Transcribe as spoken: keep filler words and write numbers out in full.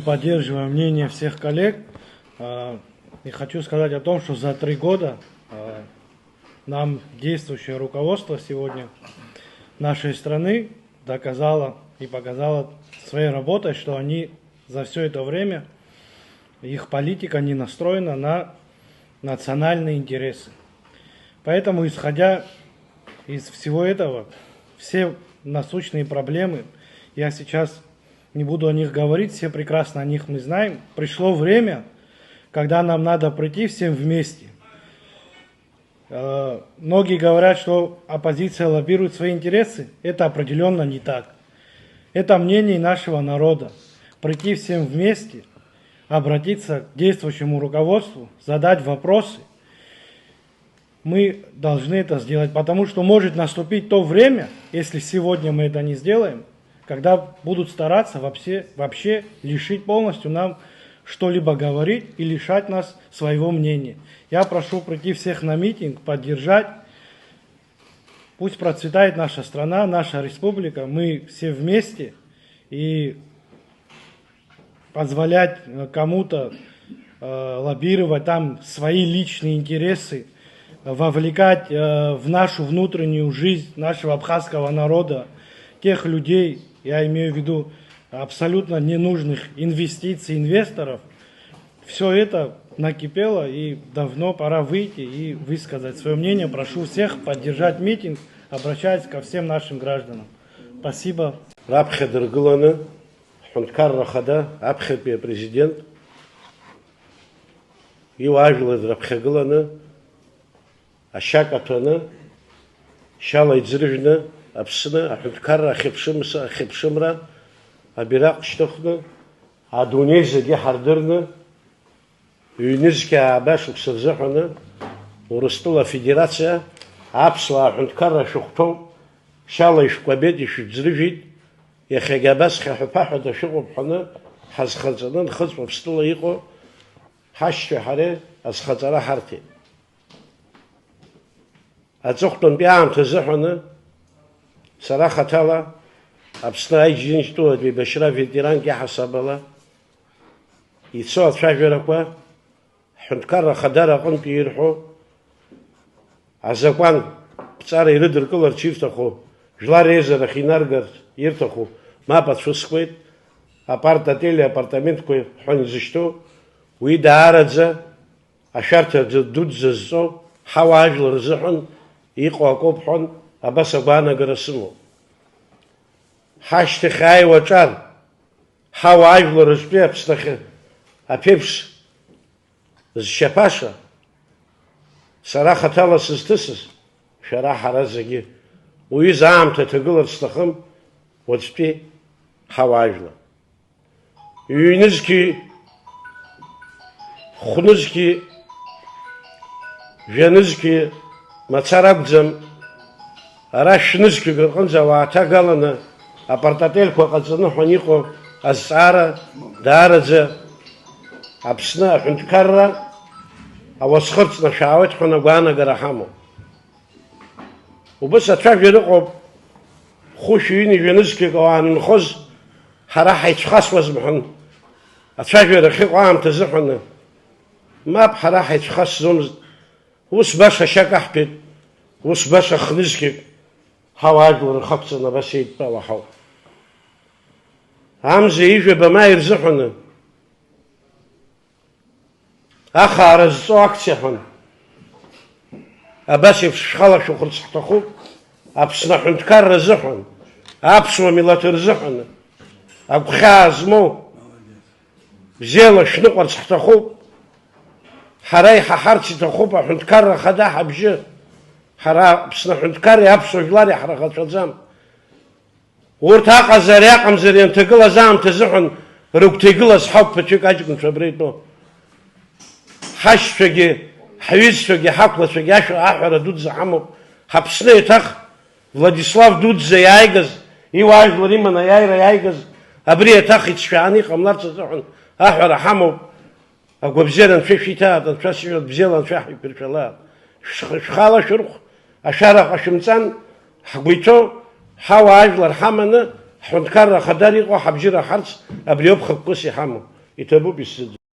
Поддерживаю мнение всех коллег. А, и хочу сказать о том, что за три года, а, нам действующее руководство сегодня нашей страны доказало и показало своей работой, что они за всё это время, их политика не настроена на национальные интересы. Поэтому, исходя из всего этого, все насущные проблемы, я сейчас не буду о них говорить, все прекрасно о них мы знаем. Пришло время, когда нам надо прийти всем вместе. Э, многие говорят, что оппозиция лоббирует свои интересы. Это определённо не так. Это мнение нашего народа. Прийти всем вместе, обратиться к действующему руководству, задать вопросы. Мы должны это сделать, потому что может наступить то время, если сегодня мы это не сделаем, когда будут стараться вообще, вообще лишить полностью нам что-либо говорить и лишать нас своего мнения. Я прошу прийти всех на митинг, поддержать. Пусть процветает наша страна, наша республика. Мы все вместе. И позволять, э, кому-то, э, лоббировать там свои личные интересы, вовлекать, э, в нашу внутреннюю жизнь нашего абхазского народа тех людей, я имею в виду абсолютно ненужных инвестиций, инвесторов, всё это накипело, и давно пора выйти и высказать своё мнение. Прошу всех поддержать митинг, обращаюсь ко всем нашим гражданам. Спасибо. Раԥхьа дыргыланы, ҳҳәынҭқарра ахада, аԥхьатәи апрезидент, иуаажәлар драԥхьагыланы, ашьа каҭәаны, шьала иӡыржәны, Аԥсны аҳәынҭқарра ахьыԥшымс-, ахьыԥшымра абираҟ шьҭыхны, адунеи зегьы ҳардырны, ҩнызқьи ааба шықәса рзыҳәаны Урыстәыла Афедерациа аԥсуаа аҳәынҭқарра шәыхәҭоуп, шьала ишәкәабеит, ишәыӡрыжәит, иахьагьы абас хьаҳәа-ԥаҳәада шәыҟоуп ҳәаны ҳазхаҵаны Нхыҵ Уаԥстәыла иҟоу ҳашьцәеи ҳареи азхаҵара ҳарҭеит. Аҵыхәтәантәи аамҭа азыҳәаны сара хаҭала Аԥсны аџьынџьтәылатә еибашьра аветеранк иаҳасаб ала ицо ацәажәарақәа, ҳҳәынҭқарра ахадара аҟынтәи ирҳәо, азакәан ԥҵара ирыдыркыларц ирҭаху, жәлар реизарахь инаргарц ирҭаху мап ацәыскуеит, апарт-отели апартаментқәа ҳәа изышьҭоу, уи даараӡа ашәарҭа ду-, дуӡӡа зҵоу, ҳауаажәлар рзыҳәан иҟоу акоуп ҳәа абас агәаанагара сымоуп. Ҳашьҭахь ааиуа аҿар, ҳауаажәлар рзтәи Аԥсны ахь аԥеиԥш зшьаԥаша, сара хаҭала сызҭысыз, шәара ҳара зегьы, уҩыза аамҭа ҭагыларц сҭахым уаҵәтәи ҳауаажәлар. Ҩнызқьи, хәнызқьи, жәанызқьи мацара акәӡам, ара шәнызқьҩык рҟынӡа ауаа ҭагаланы апартотельқәа ҟаҵаны ҳәа иҟоу азҵаара даараӡа Аԥсны аҳәынҭқарра ауасхырҵны шәаауеит ҳәа агәаанагара ҳамоуп. Убыс ацәажәара ыҟоуп, хәышәи ҩынҩажәи нызқьҩык ауаа анынхоз, ҳара ҳаицәхасуазма ҳәа ацәажәара ахьыҟоу аамҭа азыҳәаны. Мап, ҳара ҳаицәхасӡомызт. Ус баша ашьа каҳҭәеит, ус баша хнызқьҩык ҳауаажәлар рхы ақәҵаны абас еидтәалоу ҳауп. Амза ижәаба маи рзыҳәаны ахаара зҵо акциа ҳәа. Абас еиԥш шәхала шәыхәарц ҳҭахуп, Аԥсны аҳәынҭқарра азыҳәан, аԥсуа милаҭ рзыҳәан, агәхьаа змоу, бзиала шәныҟәарц ҳҭахуп. Ҳара иҳаҳарц иҭахуп аҳәынҭқарра ахада ҳабжьы. Ҳара Аԥсны аҳәынҭқарреи аԥсуа жәлари ҳраӷацәаӡам. Урҭ аҟазари аҟамзари анҭагылаз аамҭа азыҳәан рыгәҭа игылаз ҳауп ԥыҭҩык аҷкәынцәа абра итәоу. Ҳашьцәагьы, ҳҩызцәагьы, ҳақәлацәагьы ашәа аҳәара дуӡӡа ҳамоуп. Ҳаԥсны еиҭах Владислав дуӡӡа иааигаз, иуаажәлар иманы аиааира иааигаз, абри еиҭах иҵшәааны иҟамларц азыҳәан аҳәара ҳамоуп. Агәабзиара Анцәа ишәиҭааит, Анцәа сиҳәоит, бзиала Анцәа ҳаиқәиршәалааит. Шәх-, шәхала шәырхә, ашәара ҟашәымҵан, ҳгәы иҭоу, ҳауаажәлар ҳаманы, ҳҳәынҭқарра ахадара иҟоу ҳабжьы раҳарц, абриоуп хықәкыс иҳамоу. Иҭабуп исзыӡырҩ.